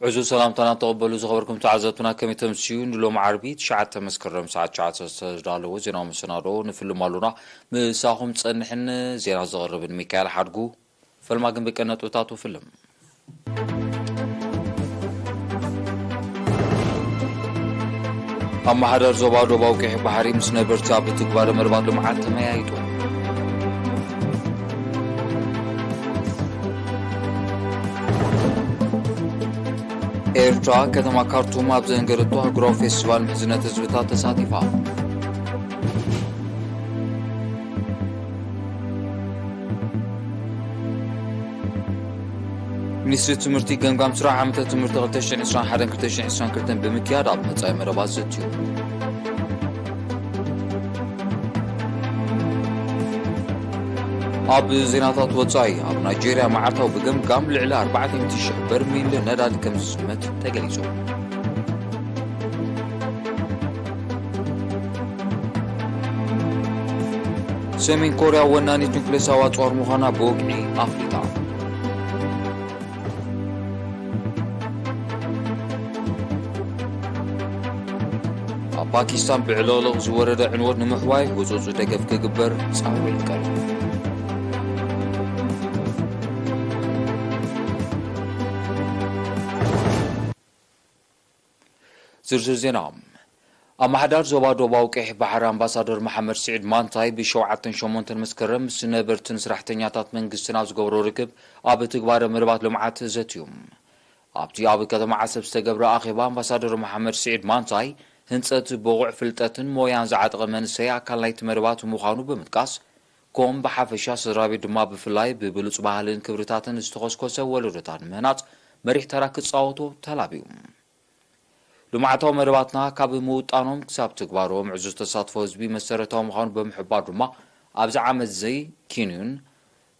ዕዙዝ ሰላምታና ተቐበሉ ዝኸበርኩም ተዓዘብትና፣ ከመይ ተምስዩ? ንሎሚ ዓርቢ ትሽዓተ መስከረም ሰዓት ትሽዓተ ዝተዳለወ ዜናዊ መሰናዶ ንፍልም ኣሉና። ምሳኹም ጸንሕን ዜና ዘቕርብን ሚካኤል ሓድጉ። ፈልማ ግን ብቀ ነጥብታቱ ፍልም። ኣመሓዳር ዞባ ዶባዊ ቀይሕ ባሕሪ ምስ ነበርቲ ኣብ ትግባረ መደባት ልምዓት ተመያይጡ። ኤርትራ ከተማ ካርቱም ኣብ ዘንገረቶ ኣህጉራዊ ፌስቲቫል ምሕዝነት ህዝብታት ተሳቲፋ። ሚኒስትሪ ትምህርቲ ገምጋም ስራሕ ዓመተ ትምህርቲ ክልተ ሽሕን ዕስራን ሓደን ክልተ ሽሕን ዕስራን ክልተን ብምክያድ ኣብ መጻኢ መደባት ዘትዩ። ኣብ ዜናታት ወጻኢ፣ ኣብ ናይጄርያ መዓልታዊ ብገምጋም ልዕሊ ኣርባዕተ ሚእቲ ሽሕ በርሚል ነዳዲ ከም ዝዝመት ተገሊጹ። ሰሜን ኮርያ ወናኒት ኑክሌሳዊ ኣጽዋር ምዃና ብወግዒ ኣፍሊጣ። ኣብ ፓኪስታን ብዕልቕልቕ ዝወረደ ዕንወት ንምሕዋይ ህጹጽ ደገፍ ክግበር ጻውዒት ቀሪቡ። ዝርዝር ዜና። ኣመሓዳር ዞባ ዶባዊ ቀይሕ ባሕሪ ኣምባሳደር መሓመድ ስዒድ ማንታይ ብሸውዓተን ሸሞንተን መስከረም ምስ ነበርትን ሰራሕተኛታት መንግስትን ኣብ ዝገብሮ ርክብ ኣብ ትግባረ መደባት ልምዓት ዘትዩ። ኣብቲ ኣብ ከተማ ዓሰብ ዝተገብረ ኣኼባ ኣምባሳደር መሓመድ ስዒድ ማንታይ ህንጸት ብቑዕ ፍልጠትን ሞያን ዝዓጠቐ መንእሰይ ኣካል ናይቲ መደባት ምዃኑ ብምጥቃስ፣ ኮም ብሓፈሻ ስድራ ቤት ድማ ብፍላይ ብብሉጽ ባህልን ክብርታትን ዝተኾስኮሰ ወለዶታት ምህናጽ መሪሕ ተራ ክጻወቱ ተላብዩ። ልምዓታዊ መደባትና ካብ ምውጣኖም ክሳብ ትግባሮም ዕዙዝ ተሳትፎ ህዝቢ መሰረታዊ ምዃኑ ብምሕባር ድማ ኣብዚ ዓመት ዘይ ኪንዩን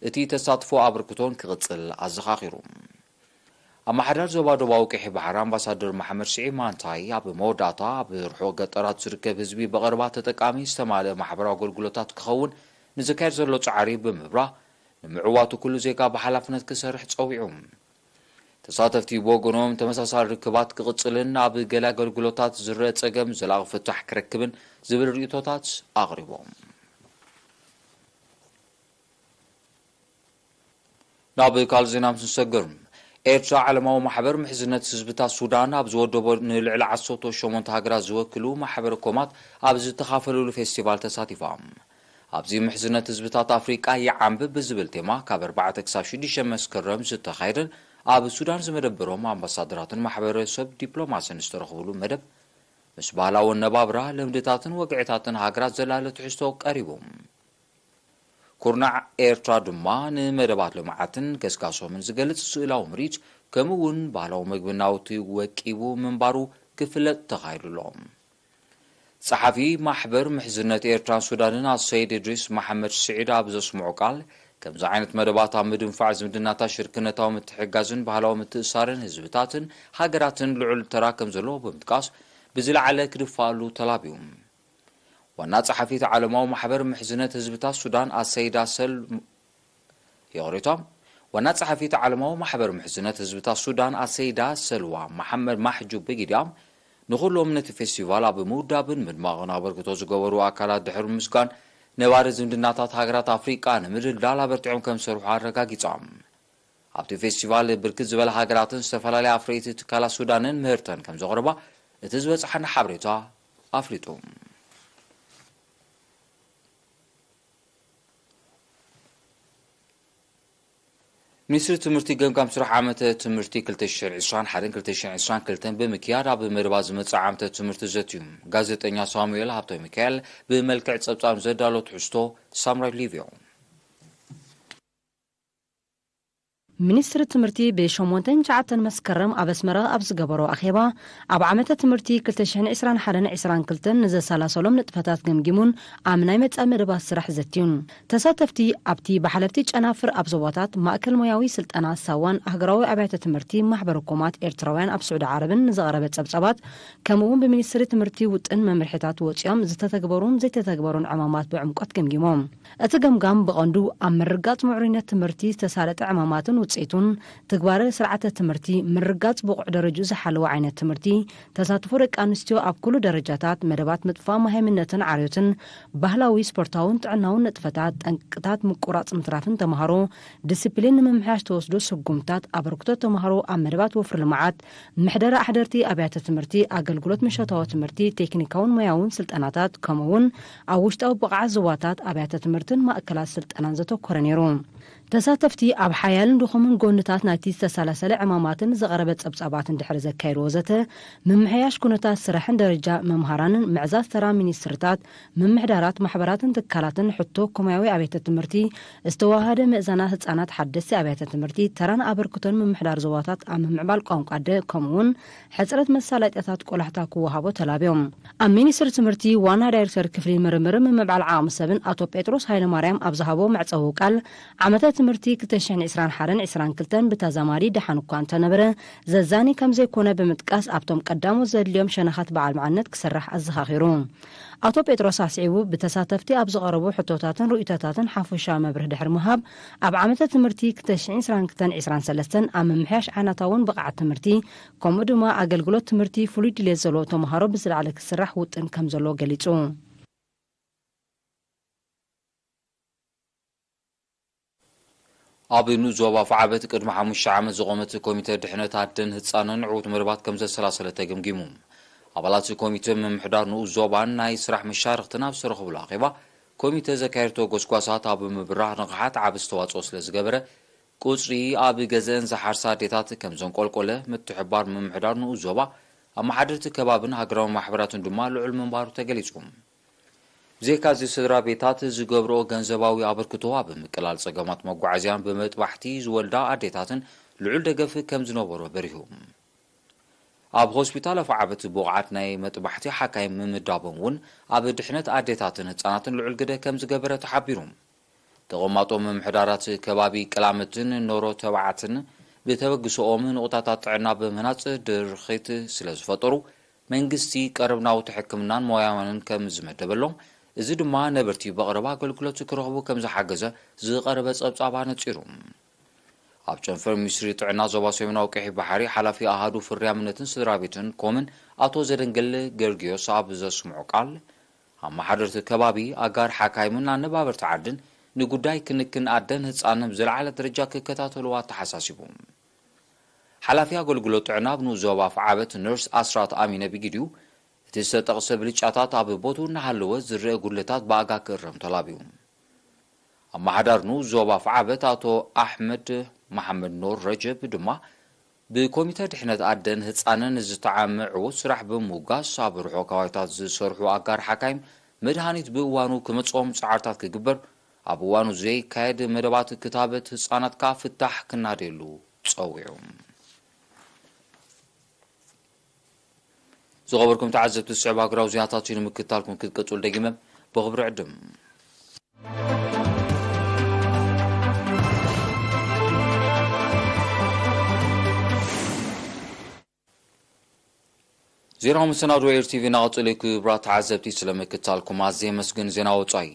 እቲ ተሳትፎ ኣበርክቶን ክቕጽል ኣዘኻኺሩ። ኣመሓዳር ዞባ ዶባዊ ቀይሕ ባሕሪ ኣምባሳደር መሓመድ ስዒድ ማንታይ ኣብ መወዳእታ ኣብ ርሑቕ ገጠራት ዝርከብ ህዝቢ ብቐረባ ተጠቃሚ ዝተማልአ ማሕበራዊ ኣገልግሎታት ክኸውን ንዝካየድ ዘሎ ጻዕሪ ብምብራህ ንምዕዋቱ ኩሉ ዜጋ ብሓላፍነት ክሰርሕ ጸዊዑ። ተሳተፍቲ ብወገኖም ተመሳሳሊ ርክባት ክቕጽልን ኣብ ገለ ኣገልግሎታት ዝረአ ጸገም ዘላቒ ፍታሕ ክረክብን ዝብል ርእይቶታት ኣቕሪቦም። ናብ ካልእ ዜና ምስ ንሰግር፣ ኤርትራ ዓለማዊ ማሕበር ምሕዝነት ህዝብታት ሱዳን ኣብ ዝወደቦ ንልዕሊ ዓሰርተ ሸሞንተ ሃገራት ዝወክሉ ማሕበረ ኮማት ኣብ ዝተኻፈሉሉ ፌስቲቫል ተሳቲፋ። ኣብዚ ምሕዝነት ህዝብታት ኣፍሪቃ ይዓንብብ ብዝብል ቴማ ካብ ኣርባዕተ ክሳብ ሽዱሽተ መስከረም ዝተኻየደን ኣብ ሱዳን ዝመደበሮም ኣምባሳደራትን ማሕበረሰብ ዲፕሎማስን ዝተረኽብሉ መደብ ምስ ባህላዊ ኣነባብራ፣ ልምድታትን ወግዕታትን ሃገራት ዘላለ ትሕዝቶ ቀሪቡ። ኩርናዕ ኤርትራ ድማ ንመደባት ልምዓትን ገስጋሶምን ዝገልጽ ስእላዊ ምርኢት፣ ከምኡ እውን ባህላዊ መግቢ ናውቲ ወቂቡ ምንባሩ ክፍለጥ ተኻይዱ ኣሎ። ጸሓፊ ማሕበር ምሕዝነት ኤርትራን ሱዳንን ኣሰይድ እድሪስ መሓመድ ስዒድ ኣብ ዘስምዖ ቃል፣ ከምዚ ዓይነት መደባት ኣብ ምድንፋዕ ዝምድናታት ሽርክነታዊ ምትሕግጋዝን ባህላዊ ምትእሳርን ህዝብታትን ሃገራትን ልዑል ተራ ከም ዘለዎ ብምጥቃስ፣ ብዝለዓለ ክድፋኣሉ ተላብዩ። ዋና ጸሓፊት ዓለማዊ ማሕበር ምሕዝነት ህዝብታት ሱዳን ኣሰይዳ ሰል-፣ ይቕሬታ፣ ዋና ጸሓፊት ዓለማዊ ማሕበር ምሕዝነት ህዝብታት ሱዳን ኣሰይዳ ሰልዋ መሓመድ ማሕጁብ ብጊዲኣ፣ ንኹሎም ነቲ ፌስቲቫል ኣብ ምውዳብን ምድማቕን ኣበርክቶ ዝገበሩ ኣካላት ድሕሪ ምስጋን፣ ነባሪ ዝምድናታት ሃገራት ኣፍሪቃ ንምድልዳል ኣበርቲዖም ከም ዝሰርሑ ኣረጋጊጻ። ኣብቲ ፌስቲቫል ብርክት ዝበላ ሃገራትን ዝተፈላለያ ኣፍረይቲ ትካላት ሱዳንን ምህርተን ከም ዘቕርባ እቲ ዝበጽሓና ሓበሬታ ኣፍሊጡ። ሚኒስትሪ ትምህርቲ ገምጋም ስራሕ ዓመተ ትምህርቲ ክልተ ሽሕን ዕስራን ሓደን ክልተ ሽሕን ዕስራን ክልተን ብምክያድ ኣብ መደባ ዝመጽእ ዓመተ ትምህርቲ ዘትዩ። ጋዜጠኛ ሳሙኤል ሃብተ ሚካኤል ብመልክዕ ጸብጻብ ዘዳሎ ትሕዝቶ ሳምራይ ሊቪዮ። ሚኒስትሪ ትምህርቲ ብሸሞንተን ትሽዓተን መስከረም ኣብ ኣስመራ ኣብ ዝገበሮ ኣኼባ፣ ኣብ ዓመተ ትምህርቲ ክልተ ሽሕን ዕስራን ሓደን ዕስራን ክልተን ንዘሰላሰሎም ንጥፈታት ገምጊሙን ኣብ ናይ መጻኢ መደባት ስራሕ ዘትዩን። ተሳተፍቲ ኣብቲ ብሓለፍቲ ጨናፍር ኣብ ዞባታት ማእከል ሞያዊ ስልጠና ሳዋን ኣህጉራዊ ኣብያተ ትምህርቲ ማሕበረ ኮማት ኤርትራውያን ኣብ ስዑዲ ዓረብን ንዘቕረበ ጸብጻባት፣ ከምኡ'ውን ብሚኒስትሪ ትምህርቲ ውጥን መምርሒታት ወጺኦም ዝተተግበሩን ዘይተተግበሩን ዕማማት ብዕምቆት ገምጊሞም። እቲ ገምጋም ብቐንዱ ኣብ ምርግጋጽ ምዕሩይነት ትምህርቲ ዝተሳለጠ ዕማማትን ውፅኢቱን ትግባረ ስርዓተ ትምህርቲ ምርጋፅ ብቑዕ ደረጅኡ ዝሓለወ ዓይነት ትምህርቲ፣ ተሳትፎ ደቂ ኣንስትዮ ኣብ ኩሉ ደረጃታት፣ መደባት ምጥፋእ መሃይምነትን ዓርዮትን፣ ባህላዊ፣ ስፖርታውን ጥዕናውን ንጥፈታት፣ ጠንቅታት ምቁራፅ ምትራፍን ተምሃሮ ዲስፕሊን ንምምሕያሽ ተወስዶ ስጉምታት፣ ኣበርክቶ ተምሃሮ ኣብ መደባት ወፍሪ ልምዓት፣ ምሕደራ ኣሕደርቲ ኣብያተ ትምህርቲ፣ ኣገልግሎት ምሸታዊ ትምህርቲ፣ ቴክኒካውን ሞያውን ስልጠናታት፣ ከምኡ እውን ኣብ ውሽጣዊ ብቕዓት ዞባታት ኣብያተ ትምህርትን ማእከላት ስልጠናን ዘተኮረ ነይሩ። ተሳተፍቲ ኣብ ሓያልን ድኹምን ጎንታት ናይቲ ዝተሰላሰለ ዕማማትን ዝቐረበ ጸብጻባትን ድሕሪ ዘካየድዎ ዘተ፣ ምምሕያሽ ኩነታት ስራሕን ደረጃ መምሃራንን ምዕዛዝ ተራ ሚኒስትርታት፣ ምምሕዳራት፣ ማሕበራትን ትካላትን ሕቶ ኮማያዊ ኣብያተ ትምህርቲ፣ ዝተዋሃደ ምእዛናት ህጻናት፣ ሓደስቲ ኣብያተ ትምህርቲ፣ ተራን ኣበርክቶን ምምሕዳር ዞባታት ኣብ ምምዕባል ቋንቋ ኣደ፣ ከምኡውን ሕጽረት መሳለጥያታት ቆላሕታ ክወሃቦ ተላብዮም። ኣብ ሚኒስትሪ ትምህርቲ ዋና ዳይሬክተር ክፍሊ ምርምርን ምምዕባል ዓቕሚ ሰብን ኣቶ ጴጥሮስ ሃይለማርያም ኣብ ዝሃቦ መዕጸዊ ቃል፣ ዓመተ ትምህርቲ ክልተ ሽሕን ዕስራን ሓደን ዕስራን ክልተን ብተዛማዲ ደሓን እኳ እንተነበረ፣ ዘዛኒ ከም ዘይኮነ ብምጥቃስ፣ ኣብቶም ቀዳሞት ዘድልዮም ሸነኻት በዓል መዓልነት ክስራሕ ኣዘኻኺሩ። ኣቶ ጴጥሮስ ኣስዒቡ፣ ብተሳተፍቲ ኣብ ዝቐረቡ ሕቶታትን ርእይቶታትን ሓፈሻዊ መብርሂ ድሕሪ ምሃብ፣ ኣብ ዓመተ ትምህርቲ ክልተ ሽሕን ዕስራን ክልተን ዕስራን ሰለስተን ኣብ ምምሕያሽ ዓናታውን ብቕዓት ትምህርቲ፣ ከምኡ ድማ ኣገልግሎት ትምህርቲ ፍሉይ ድሌት ዘለዎ ተምሃሮ ብዝለዓለ ክስራሕ ውጥን ከም ዘለዎ ገሊጹ። ኣብ ንኡስ ዞባ ኣፍዓበት ቅድሚ ሓሙሽተ ዓመት ዝቖመት ኮሚተ ድሕነት ኣደን ህጻንን ዕዉት መደባት ከም ዘሰላሰለ ተገምጊሙ። ኣባላት ኮሚተ ምምሕዳር ንኡስ ዞባን ናይ ስራሕ መሻርኽትን ኣብ ዝተረኸብሉ ኣኼባ፣ ኮሚተ ዘካየድቶ ጎስጓሳት ኣብ ምብራህ ንቕሓት ዓቢ ኣስተዋጽኦ ስለ ዝገበረ፣ ቁጽሪ ኣብ ገዝአን ዝሓርሳ ኣዴታት ከም ዘንቆልቆለ ምትሕብባር ምምሕዳር ንኡስ ዞባ ኣመሓደርቲ ከባብን ሃገራዊ ማሕበራትን ድማ ልዑል ምንባሩ ተገሊጹ። ብዘይካዚ፣ ስድራ ቤታት ዝገብርኦ ገንዘባዊ ኣበርክቶ ኣብ ምቅላል ጸገማት መጓዓዝያን ብመጥባሕቲ ዝወልዳ ኣዴታትን ልዑል ደገፍ ከም ዝነበሮ በሪሁ። ኣብ ሆስፒታል ኣፍዓበት ብቑዓት ናይ መጥባሕቲ ሓካይም ምምዳቦም እውን ኣብ ድሕነት ኣዴታትን ህጻናትን ልዑል ግደ ከም ዝገበረ ተሓቢሩ። ተቐማጦ ምምሕዳራት ከባቢ ቅላምትን ኖሮ ተባዓትን ብተበግሶኦም ንቑጣታት ጥዕና ብምህናጽ ድርኺት ስለ ዝፈጠሩ፣ መንግስቲ ቀረብ ናውቲ ሕክምናን ሞያውያንን ከም ዝመደበሎም፣ እዚ ድማ ነበርቲ ብቐረባ ኣገልግሎት ክረኽቡ ከም ዝሓገዘ ዝቐረበ ጸብጻብ ኣነጺሩ። ኣብ ጨንፈር ሚኒስትሪ ጥዕና ዞባ ሰሜናዊ ቀይሕ ባሕሪ ሓላፊ ኣሃዱ ፍርያምነትን ስድራ ቤትን ኮምን ኣቶ ዘደንገል ገርጊዮስ ኣብ ዘስምዖ ቃል፣ ኣመሓደርቲ ከባቢ፣ ኣጋር ሓካይምን ኣነባበርቲ ዓድን ንጉዳይ ክንክን ኣደን ህጻንን ብዝለዓለ ደረጃ ክከታተልዎ ኣተሓሳሲቡ። ሓላፊ ኣገልግሎት ጥዕና ኣብ ንኡስ ዞባ ኣፍዓበት ነርስ ኣስራት ኣሚነ ብግዲኡ፣ እቲ ዝተጠቕሰ ብልጫታት ኣብ ቦትኡ እናሃለወ ዝረአ ጉድለታት ብኣጋ ክእረም ተላብዩ። ኣመሓዳር ንኡስ ዞባ ኣፍዓበት ኣቶ ኣሕመድ መሓመድ ኖር ረጀብ ድማ፣ ብኮሚተ ድሕነት ኣደን ህጻንን ዝተዓመ ዕዉት ስራሕ ብምውጋስ፣ ኣብ ርሑቕ ከባቢታት ዝሰርሑ ኣጋር ሓካይም መድሃኒት ብእዋኑ ክመጽኦም ጻዕርታት ክግበር፣ ኣብ እዋኑ ዘይካየድ መደባት ክታበት ህጻናት ከኣ ፍታሕ ክናደየሉ ጸዊዑ። ዝኸበርኩም ተዓዘብቲ፣ ዝስዕብ ሃገራዊ ዜናታት እዩ ንምክትታልኩም ክትቀጽሉ ደጊመ ብኽብሪ ዕድም። ዜናዊ መሰናድኦ ኤር ቲቪ እናቐጸለ እዩ። ክቡራት ተዓዘብቲ፣ ስለ ምክትታልኩም ኣዝየ የመስግን። ዜና ወጻኢ።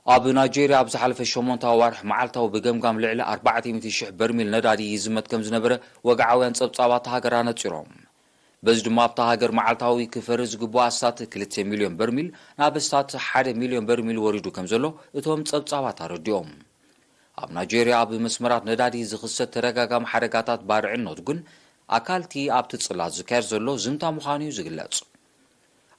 ኣብ ናይጄርያ ኣብ ዝሓለፈ ሸሞንተ ኣዋርሕ መዓልታዊ ብገምጋም ልዕሊ ኣርባዕተ ሚእቲ ሽሕ በርሚል ነዳዲ ይዝመት ከም ዝነበረ ወግዓውያን ጸብጻባት ሃገር ኣነጺሮም። በዚ ድማ ኣብታ ሃገር መዓልታዊ ክፈሪ ዝግብኦ ኣስታት ክልተ ሚልዮን በርሚል ናብ ኣስታት ሓደ ሚልዮን በርሚል ወሪዱ ከም ዘሎ እቶም ጸብጻባት ኣረዲኦም። ኣብ ናይጄርያ ኣብ መስመራት ነዳዲ ዝኽሰት ተደጋጋሚ ሓደጋታት ባርዕነት ግን ኣካልቲ ኣብቲ ጽላት ዝካየድ ዘሎ ዝምታ ምዃኑ እዩ ዝግለጽ።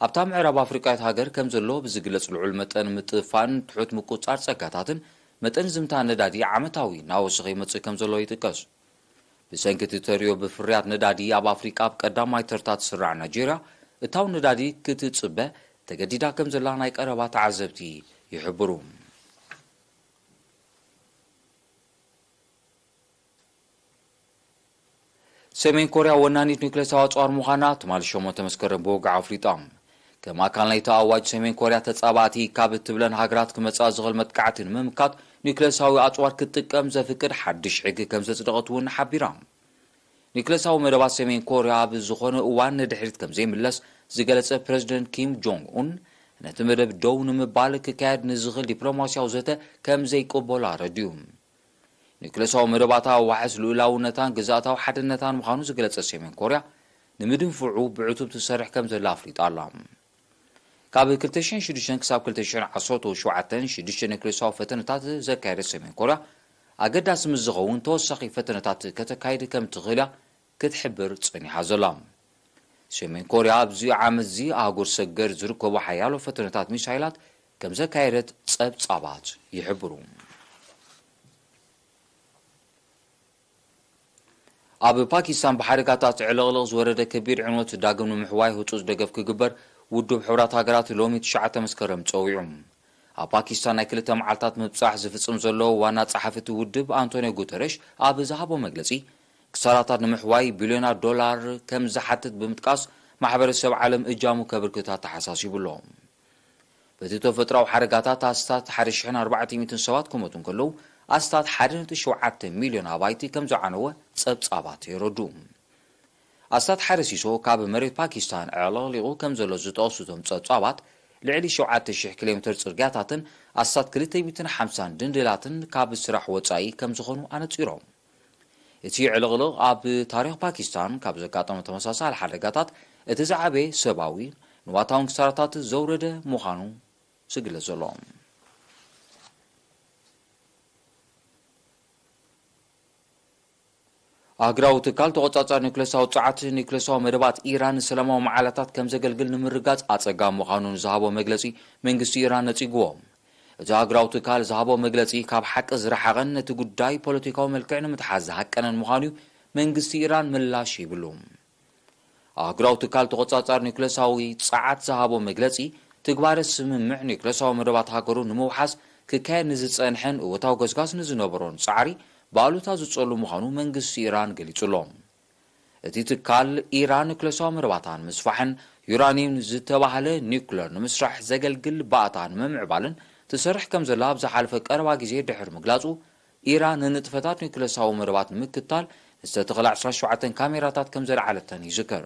ኣብታ ምዕራብ ኣፍሪቃዊት ሃገር ከም ዘሎ ብዝግለጽ ልዑል መጠን ምጥፋእን ትሑት ምቁጽጻር ጸጋታትን መጠን ዝምታ ነዳዲ ዓመታዊ እናወሰኸ ይመጽእ ከም ዘሎ ይጥቀስ። ብሰንኪ እቲ ተርእዮ ብፍርያት ነዳዲ ኣብ ኣፍሪቃ ኣብ ቀዳማይ ተርታ ትስራዕ ናይጄርያ፣ እታው ነዳዲ ክትጽበ ተገዲዳ ከም ዘላ ናይ ቀረባ ተዓዘብቲ ይሕብሩ። ሰሜን ኮርያ ወናኒት ኒውክሌሳዊ ኣጽዋር ምዃና ትማሊ ሸሞንተ መስከረም ብወግዒ ኣፍሊጣ። ከም ኣካል ናይቲ ኣዋጅ፣ ሰሜን ኮርያ ተጻባእቲ ካብ እትብለን ሃገራት ክመጽኣ ዝኽእል መጥቃዕቲ ንምምካት ኒውክሌሳዊ ኣጽዋር ክትጥቀም ዘፍቅድ ሓድሽ ሕጊ ከም ዘጽደቐት እውን ሓቢራ። ኒውክሌሳዊ መደባት ሰሜን ኮርያ ኣብ ዝኾነ እዋን ንድሕሪት ከም ዘይምለስ ዝገለጸ ፕረዚደንት ኪም ጆንግ ኡን፣ ነቲ መደብ ደው ንምባል ክካየድ ንዝኽእል ዲፕሎማስያዊ ዘተ ከም ዘይቅበሎ ኣረዲኡ። ኒውክለሳዊ መደባታ ዋሕስ ልኡላውነታን ግዝኣታዊ ሓድነታን ምዃኑ ዝገለጸ ሰሜን ኮርያ፣ ንምድንፍዑ ብዕቱብ ትሰርሕ ከም ዘላ ኣፍሊጣ ኣላ። ካብ ክልተ ሽሕን ሽዱሽተን ክሳብ ክልተ ሽሕን ዓሰርተ ሸውዓተን ሽዱሽተ ኒውክለሳዊ ፈተነታት ዘካየደት ሰሜን ኮርያ፣ ኣገዳሲ ምስ ዝኸውን ተወሳኺ ፈተነታት ከተካይድ ከም ትኽእል እያ ክትሕብር ጸኒሓ ዘላ። ሰሜን ኮርያ ኣብዚ ዓመትዚ ኣህጉር ሰገር ዝርከቡ ሓያሎ ፈተነታት ሚሳይላት ከም ዘካየደት ጸብጻባት ይሕብሩ። ኣብ ፓኪስታን ብሓደጋታት ዕልቕልቕ ዝወረደ ከቢድ ዕንወት ዳግም ንምሕዋይ ህጹጽ ደገፍ ክግበር ውድብ ሕቡራት ሃገራት ሎሚ ትሽዓተ መስከረም ጸዊዑ። ኣብ ፓኪስታን ናይ ክልተ መዓልታት ምብጻሕ ዝፍጽም ዘሎ ዋና ጸሓፊ እቲ ውድብ ኣንቶኒዮ ጉተረሽ ኣብ ዝሃቦ መግለጺ፣ ክሳራታት ንምሕዋይ ቢልዮናት ዶላር ከም ዝሓትት ብምጥቃስ፣ ማሕበረሰብ ዓለም እጃሙ ከበርክት ኣተሓሳሲቡ ኣሎ። በቲ ተፈጥሮኣዊ ሓደጋታት ኣስታት ሓደ ሽሕን ኣርባዕተ ሚእትን ሰባት ክሞቱ እንከለዉ፣ ኣስታት ሓደ ነጥቢ ሸውዓተ ሚልዮን ኣባይቲ ከም ዝዓነወ ጸብጻባት የረድኡ። ኣስታት ሓደ ሲሶ ካብ መሬት ፓኪስታን ኣዕለቕሊቑ ከም ዘሎ ዝጠቕሱ እቶም ጸብጻባት፣ ልዕሊ ሸውዓተ ሽሕ ኪሎ ሜትር ጽርግያታትን ኣስታት ክልተ ሚእትን ሓምሳን ድንድላትን ካብ ስራሕ ወጻኢ ከም ዝኾኑ ኣነጺሮም። እቲ ዕልቕልቕ ኣብ ታሪኽ ፓኪስታን ካብ ዘጋጠመ ተመሳሳሊ ሓደጋታት እቲ ዝዓበየ ሰብኣዊ ንዋታውን ክሳራታት ዘውረደ ምዃኑ ዝግለጽ ዘሎ። ኣህጉራዊ ትካል ተቖጻጻሪ ኒውክለሳዊ ጸዓት፣ ኒውክለሳዊ መደባት ኢራን ንሰላማዊ መዓላታት ከም ዘገልግል ንምርጋጽ ኣጸጋሚ ምዃኑ ንዝሃቦ መግለጺ መንግስቲ ኢራን ነጺግዎ። እቲ ኣህጉራዊ ትካል ዝሃቦ መግለጺ ካብ ሓቂ ዝረሓቐን ነቲ ጉዳይ ፖለቲካዊ መልክዕ ንምትሓዝ ዝሃቀነን ምዃኑ እዩ መንግስቲ ኢራን ምላሽ ሂብሉ። ኣህጉራዊ ትካል ተቖጻጻሪ ኒውክለሳዊ ጸዓት ዝሃቦ መግለጺ፣ ትግባረ ስምምዕ ኒውክለሳዊ መደባት ሃገሩ ንምውሓስ ክካየድ ንዝጸንሐን እወታዊ ገስጋስ ንዝነበሮን ጻዕሪ ብኣሉታ ዝጸሉ ምዃኑ መንግስቲ ኢራን ገሊጹ ኣሎ። እቲ ትካል፣ ኢራን ኒውክለሳዊ መደባታ ንምስፋሕን ዩራኒየም ዝተባህለ ኒውክለር ንምስራሕ ዘገልግል ባእታ ንምምዕባልን ትሰርሕ ከም ዘላ ኣብ ዝሓለፈ ቀረባ ግዜ ድሕሪ ምግላጹ፣ ኢራን ንንጥፈታት ኒውክለሳዊ መደባት ንምክትታል ዝተተኽላ ዕስራን ሸውዓተን ካሜራታት ከም ዘልዓለተን ይዝከር።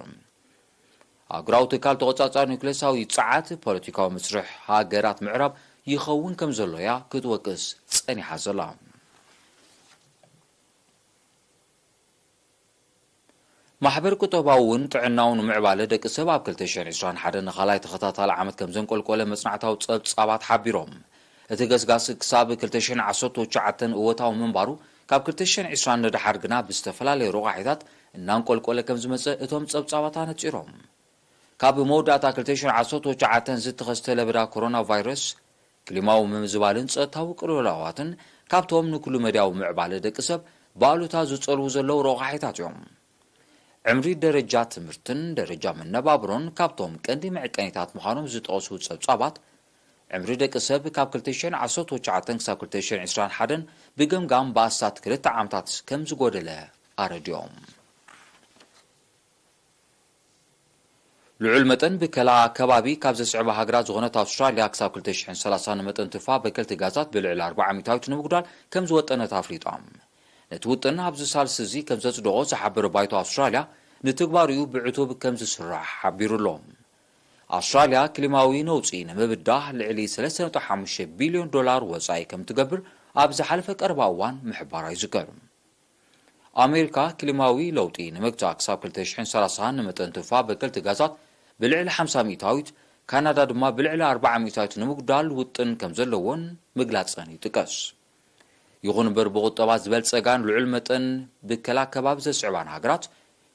ኣህጉራዊ ትካል ተቖጻጻሪ ኒውክለሳዊ ጸዓት፣ ፖለቲካዊ መስርሕ ሃገራት ምዕራብ ይኸውን ከም ዘሎ እያ ክትወቅስ ጸኒሓ ዘላ። ማሕበር ቁጠባውን ጥዕናውን ምዕባለ ደቂ ሰብ ኣብ ክልተ ሽሕን ዕስራን ሓደን ንኻልኣይ ተኸታታሊ ዓመት ከም ዘንቆልቆለ መጽናዕታዊ ጸብጻባት ሓቢሮም። እቲ ገስጋስ ክሳብ ክልተ ሽሕን ዓሰርተ ትሽዓተን እወታዊ ምንባሩ፣ ካብ ክልተ ሽሕን ዕስራን ንደሓር ግና ብዝተፈላለዩ ረቋሒታት እናንቆልቆለ ከም ዝመጸ እቶም ጸብጻባት ኣነጺሮም። ካብ መወዳእታ ክልተ ሽሕን ዓሰርተ ትሽዓተን ዝተኸስተ ለበዳ ኮሮና ቫይረስ፣ ክሊማዊ ምምዝባልን ጸጥታዊ ቅልውላዋትን ካብቶም ንኩሉ መዳያዊ ምዕባለ ደቂ ሰብ ብኣሉታ ዝጸልዉ ዘለዉ ረቋሒታት እዮም። ዕምሪ፣ ደረጃ ትምህርትን ደረጃ መነባብሮን ካብቶም ቀንዲ መዕቀኒታት ምዃኖም ዝጠቕሱ ጸብጻባት፣ ዕምሪ ደቂ ሰብ ካብ ክልተ ሽሕን ዓሰርተ ትሽዓተን ክሳብ ክልተ ሽሕን ዕስራን ሓደን ብገምጋም ብኣስታት ክልተ ዓመታት ከም ዝጎደለ ኣረዲኦም። ልዑል መጠን ብከላ ከባቢ ካብ ዘስዕባ ሃገራት ዝኾነት ኣውስትራልያ፣ ክሳብ ክልተ ሽሕን ሰላሳን ንመጠን ትፋ በከልቲ ጋዛት ብልዕሊ ኣርባዓ ሚእታዊት ንምጉዳል ከም ዝወጠነት ኣፍሊጣ። ነቲ ውጥን ኣብዚ ሳልስ እዚ ከም ዘጽደቖ ዝሓበረ ባይቶ ኣውስትራልያ፣ ንትግባሪኡ ብዕቱብ ከም ዝስራሕ ሓቢሩ ኣሎ። ኣውስትራልያ ክሊማዊ ነውጺ ንምብዳህ ልዕሊ ሰለስተ ነጥቢ ሓሙሽተ ቢልዮን ዶላር ወጻኢ ከም ትገብር ኣብ ዝሓለፈ ቀረባ እዋን ምሕባራ ይዝከር። ኣሜሪካ ክሊማዊ ለውጢ ንምግታእ ክሳብ ክልተ ሽሕን ሰላሳን ንመጠን ትፋ በከልቲ ጋዛት ብልዕሊ ሓምሳ ሚእታዊት፣ ካናዳ ድማ ብልዕሊ ኣርባዓ ሚእታዊት ንምጉዳል ውጥን ከም ዘለዎን ምግላጸን ይጥቀስ። ይኹን እምበር፣ ብቁጠባ ዝበልጸጋን ልዑል መጠን ብከላ ከባቢ ዘስዕባን ሃገራት፣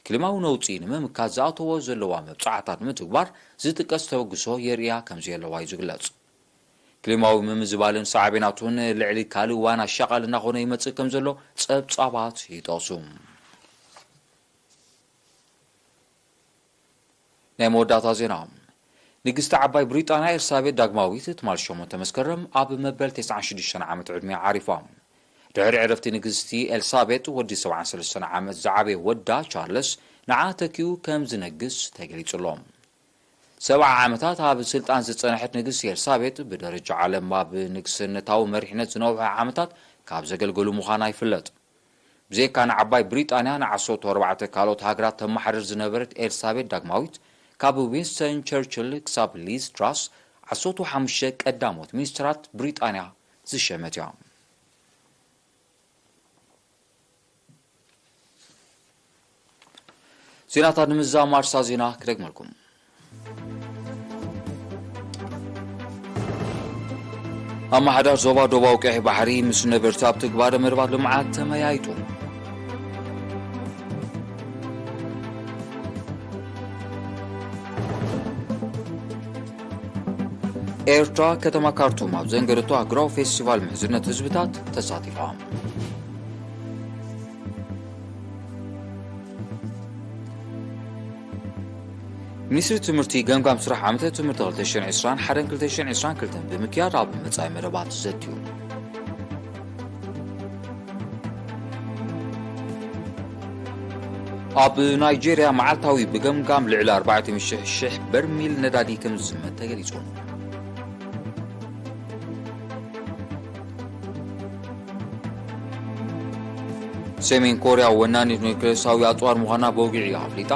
ክሊማዊ ነውጺ ንምምካት ዝኣተዎ ዘለዋ መብጻዕታት ንምትግባር ዝጥቀስ ተበግሶ የርእያ ከም ዘየለዋ እዩ ዝግለጽ። ክሊማዊ ምምዝባልን ሳዕቤናቱን ልዕሊ ካልእ እዋን ኣሻቓሊ እናኾነ ይመጽእ ከም ዘሎ ጸብጻባት ይጠቕሱ። ናይ መወዳእታ ዜና። ንግስቲ ዓባይ ብሪጣንያ ኤልሳቤጥ ዳግማዊት ትማል ሸሞንተ መስከረም ኣብ መበል ተስዓን ሽዱሽተን ዓመት ዕድሚኣ ዓሪፋ። ድሕሪ ዕረፍቲ ንግስቲ ኤልሳቤጥ፣ ወዲ ሰብዓን ሰለስተን ዓመት ዝዓበየ ወዳ ቻርለስ ንዓ ተኪኡ ከም ዝነግስ ተገሊጹ ኣሎ። ሰብዓ ዓመታት ኣብ ስልጣን ዝጸንሐት ንግስቲ ኤልሳቤጥ፣ ብደረጃ ዓለም ኣብ ንግስነታዊ መሪሕነት ዝነውሐ ዓመታት ካብ ዘገልገሉ ምዃና ይፍለጥ። ብዘይካ ንዓባይ ብሪጣንያ፣ ንዓሰርተ ኣርባዕተ ካልኦት ሃገራት ተመሓድር ዝነበረት ኤልሳቤጥ ዳግማዊት፣ ካብ ዊንስተን ቸርችል ክሳብ ሊዝ ትራስ፣ ዓሰርተ ሓሙሽተ ቀዳሞት ሚኒስትራት ብሪጣንያ ዝሸመት እያ። ዜናታት ንምዝዛም ኣርእስተ ዜና ክደግመልኩም። ኣመሓዳር ዞባ ደቡባዊ ቀይሕ ባሕሪ ምስ ነበርቲ ኣብ ትግባረ መደባት ልምዓት ተመያይጡ። ኤርትራ ከተማ ካርቱም ኣብ ዘንገደቶ ኣህጉራዊ ፌስቲቫል ምሕዝነት ህዝብታት ተሳቲፋ። ሚኒስትሪ ትምህርቲ ገምጋም ስራሕ ዓመተ ትምህርቲ ክልተ ሽሕን ዕስራን ሓደን ክልተ ሽሕን ዕስራን ክልተን ብምክያድ ኣብ መጻኢ መደባት ዘትዩ። ኣብ ናይጄርያ መዓልታዊ ብገምጋም ልዕሊ ኣርባዕተ ሚእቲ ሽሕ በርሚል ነዳዲ ከም ዝዝመት ተገሊጹ። ሰሜን ኮርያ ወናኒት ኑክሌሳዊ ኣጽዋር ምዃና ብወግዒ ኣፍሊጣ።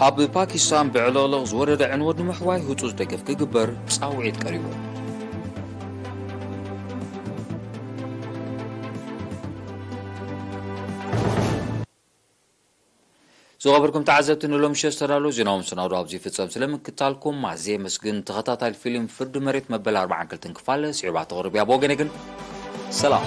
ኣብ ፓኪስታን ብዕልቕልቕ ዝወረደ ዕንወት ንምሕዋይ ህጹጽ ደገፍ ክግበር ጻውዒት ቀሪቡ። ዝኸበርኩም ተዓዘብቲ፣ ንሎሚ ምሸት ዝተዳለዉ ዜናዊ መሰናዶ ኣብዚ ይፍጸም። ስለ ምክታልኩም ኣዝየ የመስግን። ተኸታታሊ ፊልም ፍርዲ መሬት መበል ኣርባዓን ክልተን ክፋል ስዒባ ተቕርብ እያ። ብወገነ ግን ሰላም።